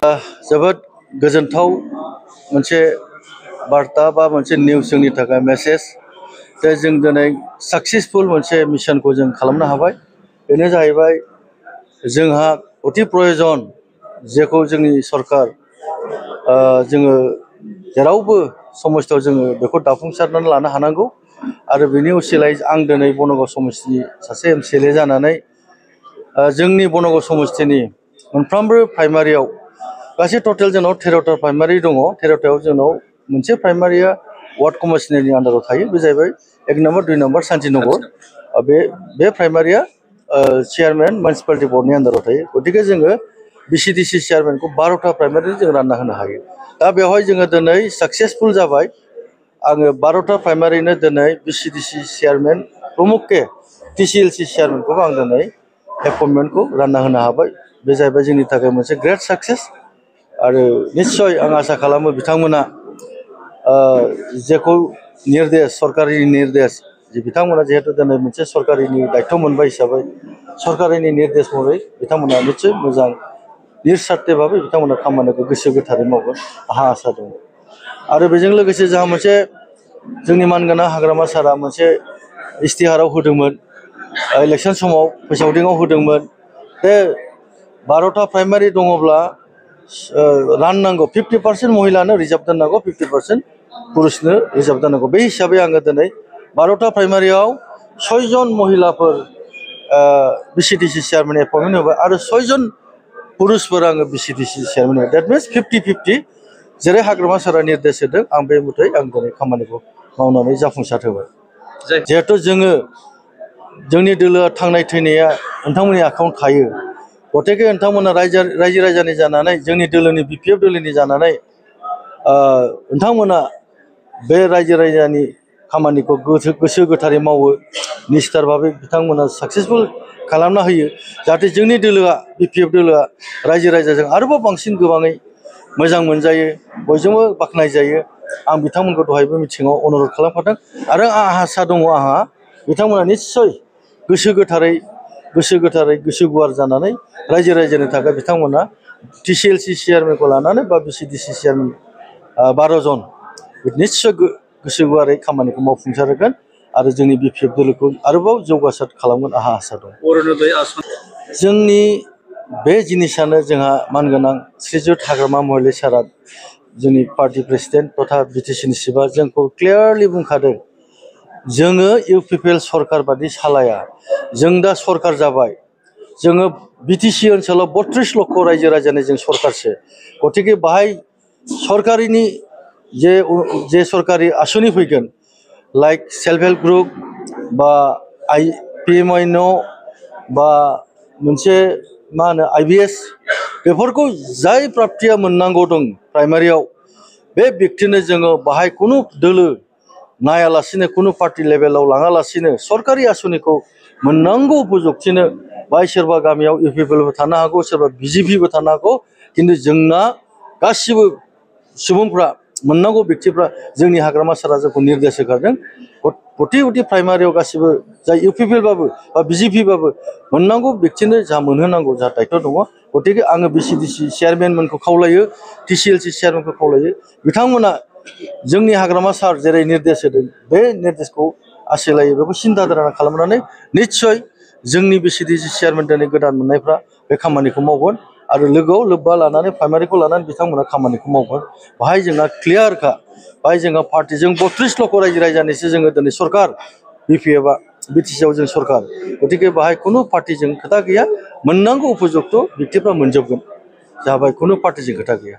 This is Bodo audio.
जोबोद गोजोनथाव मोनसे बार्ता बा मोनसे निउस जोंनि थाखाय मेसेज जे जों दिनै साक्सेसफुल मोनसे मिशनखौ जों खालामनो हाबाय। बेनो जाहैबाय जोंहा अति प्रयोजन जेखौ जोंनि सरकार जोङो जेरावबो समस्थियाव जोङो बेखौ दाफुंसारनानै लानो हानांगौ आरो बेनि उसिलायै आं दिनै बनगाव समस्थिनि सासे एमसिएलए जानानै जोंनि बनगाव समस्थिनि मोनफ्रोमबो प्राइमारियाव गासै टटेल जोंनाव 13टा प्राइमारि दङ। 13टायाव जोंनाव मोनसे प्राइमारिया वार्ड कमिशनारनि आन्डाराव थायो। बे जाहैबाय 1 नम्बर 2 नम्बर शान्तिनगर। बे प्राइमारिया चेयारमेन मिउनिसिपालिटि बर्डनि आन्डाराव थायो। गतिके जोङो बिसिडिसि चेयारमेनखौ 12टा प्राइमारि जों रानना होनो हायो। दा बेवहाय जोङो दिनै साक्सेसफुल जाबाय। आङो 12टा प्राइमारिनो दिनै बिसिडिसि चेयारमेन प्रमुखके टिसिएलसि चेयारमेनखौबो आं दिनै एपइन्टमेन्टखौ रानना होनो हाबाय। बे जाहैबाय जोंनि थाखाय मोनसे ग्रेट साक्सेस आरो निस्सय आं आसा खालामो बिथांमोना जेखौ निर्देश सरकारि निर्देश जे बिथांमोना जिहेतु दिनै मोनसे सरकारिनि दायथ' मोनबाय हिसाबै सरकारिनि निर्देश महरै बिथांमोना निस्सय मोजां निस्वार्थभाबै बिथांमोना खामानिखौ गोसो गोथारै मावगोन आंहा आसा दङ। आरो बेजों लोगोसे जोंहा मोनसे जोंनि मानगोनां हाग्रामा सारआ मोनसे इस्तिहाराव होदोंमोन इलेक्सन समाव फोसावदिङाव होदोंमोन। बे 12टा प्राइमारि दङब्ला राननांगौ 50% महिलानो रिजार्भ दोननांगौ 50% पुरुषनो रिजार्भ दोननांगौ। बे हिसाबै आङो दिनै 12टा प्राइमारियाव 6 जन महिलाफोर बिसिडिसि चेयारमेन एपइन्टमेन्ट होबाय आरो 6 जन पुरुषफोर आङो बिसिडिसि चेयारमेन होबाय। देट मिन्स 50-50 जेरै हाग्रामा सारआ निर्देश होदों आं बे मथै आं दिनै खामानिखौ मावनानै जाफुंसार होबाय। जिहेथु जोंनि दोलोआ थांनाय थैनाया नोंथांमोननि आखायाव थायो। गतिके नोंथांमोना रायजो राजानि जानानै जोंनि दोलोनि बिपिएफ दोलोनि जानानै नोंथांमोना बे रायजो राजानि खामानिखौ गोसो गोथारै मावो निस्थार भाबै बिथांमोना साक्सेसफुल खालामना होयो जाहाथे जोंनि दोलोआ बिपिएफ दोलोआ रायजो राजाजों आरोबाव बांसिन गोबाङै मोजां मोनजायो बयजोंबो बाख्नाय जायो। आं बिथांमोनखौ दहायबो मिथिङाव अनुरद खालामखादों आरो आंहा आसा दङ आंहा बिथांमोना निस्सय गोसो गोथारै गोसो गुवार जानानै रायजो राजानि थाखाय बिथांमोना टिसिएलसि चेयारमेनखौ लानानै बा बिसिडिसि चेयारमेन 12 जन निस्सय गोसो गुवारै खामानिखौ मावफुंसार होगोन आरो जोंनि बिपिएफ दोलोखौ आरोबाव जौगासार खालामगोन आंहा आसा दं। जोंनि बे जिनिसानो जोंहा मानगोनां श्रीजुत हाग्रामा महिलारी सारआ जोंनि पार्टी प्रेसिडेन्ट तथा बिटिसिनि चिफआ जोंखौ क्लियारलि बुंखादों जोङो इउपिपिएल सरकार बादि सालाया। जों दा सरकार जाबाय। जोङो बिटिसि ओनसोलाव 32 लक्ष रायजो राजानि जों सरकारसो। गतिके बाहाय सरकारिनि जे सरकारि आसनि फैगोन लाइक सेल्फ हेल्प ग्रुप बा PMI न' बा मोनसे मा होनो IBS बेफोरखौ जाय प्राप्तिया मोननांगौ दं प्राइमारियाव बे व्यक्तिनो जोङो बाहाय खुनु दोलो नायालासिनो खुनु पार्टी लेभेलाव लाङालासिनो सरकारि आसनिखौ मोननांगौ उपजुक्तिनो बाय सोरबा गामियाव इउपिपिएलबो थानो हागौ सोरबा बिजेपिबो थानो हागौ खिन्थु जोंना गासिबो सुबुंफ्रा मोननांगौ व्यक्तिफ्रा जोंनि हाग्रामा सारआ जोंखौ निर्देश होखादों गति प्राइमारियाव गासिबो जाय इउपिपिएलबाबो बा बिजेपिबाबो मोननांगौ व्यक्तिनो जा मोनहोनांगौ जा दायथ' दङ। गतिके आङो बिसिडिसि चेयारमेनमोनखौ खावलायो टिसिएलसि चेयारमेनखौ खावलायो बिथांमोना जोंनि हाग्रामा सार जेरै निर्देश होदों बे निर्देशखौ आसिलायो बेखौ सिन्था धारना खालामनानै निस्सय जोंनि बिसिडिसि चेयारमेन दिनै गोदान मोननायफ्रा बे खामानिखौ मावगोन आरो लोगोआव लोब्बा लानानै प्राइमारिखौ लानानै बिथांमोना खामानिखौ मावगोन। बाहाय जोंहा क्लियारखा बाहाय जोंहा पार्टिजों 32 लक्ष रायजो राजानिसो जोङो दिनै सरकार बिपिएफआ बिटिसिआव जों सरकार। गतिके बाहाय खुनु पार्टिजों खोथा गैया मोननांगौ उपजुक्त व्यक्तिफ्रा मोनजोबगोन जाबाय खुनु पार्टिजों खोथा गैया।